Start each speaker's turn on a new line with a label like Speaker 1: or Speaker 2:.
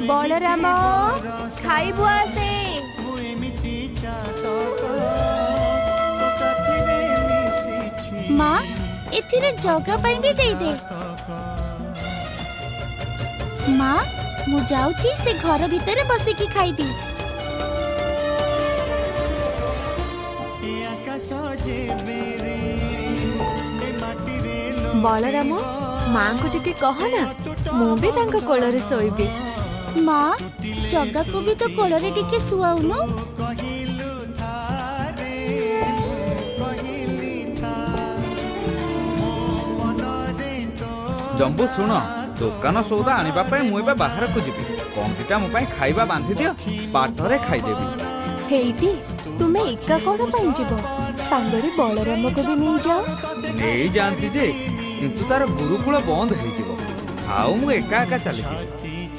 Speaker 1: ବଳରାମ, ଖାଇବୁ ଆସେ।
Speaker 2: ମୁଁ ଏମିତି ଚାତକ ତୋ ସାଥିରେ ମିଶିଛି।
Speaker 3: ମା, ଏଥିରେ ଜଗା ପାଇଁ ବି ଦେଇଦେ। ମା, ମୁଁ ଯାଉଛି ସେ ଘର ଭିତରେ ବସିକି ଖାଇବି।
Speaker 2: ଏ ଆକାଶ ଯେବେ ରେ ଏ ମାଟିରେ।
Speaker 4: ବଳରାମ, ମାଙ୍କୁ ଟିକେ କହ ନା, ମୁଁ ବି ତାଙ୍କ କୋଳରେ ଶୋଇବି।
Speaker 3: ମା, ଜଗାକୁ ବି ତ କୋଳରେ ଟିକେ ଶୁଆଉନୁ।
Speaker 2: କହିଲୁ ଥାରେ, ମୁଁ କହିଲି ଥା ମୋ ମନରେ ତୋ।
Speaker 5: ଜମ୍ବୁ, ଶୁଣ, ଦୋକାନ ସଉଦା ଆଣିବା ପାଇଁ ମୁଁ ଏବେ ବାହାରକୁ ଯିବି। କଣ ଦିଟା ମୋ ପାଇଁ ଖାଇବା ବାନ୍ଧି ଦିଅ, ବାଟରେ ଖାଇଦେବି।
Speaker 1: ହେଇଟି, ତୁମେ ଏକା କଣ ପାଇଁ ଯିବ? ସାଙ୍ଗରେ ବଳରାମକୁ ବି ନେଇଯାଅ।
Speaker 5: ନେଇଯାଆନ୍ତି ଯେ, କିନ୍ତୁ ତାର ଗୁରୁକୁଳ ବନ୍ଦ ହେଇଯିବ ଆଉ ମୁଁ ଏକା ଏକା ଚାଲିଯିବି।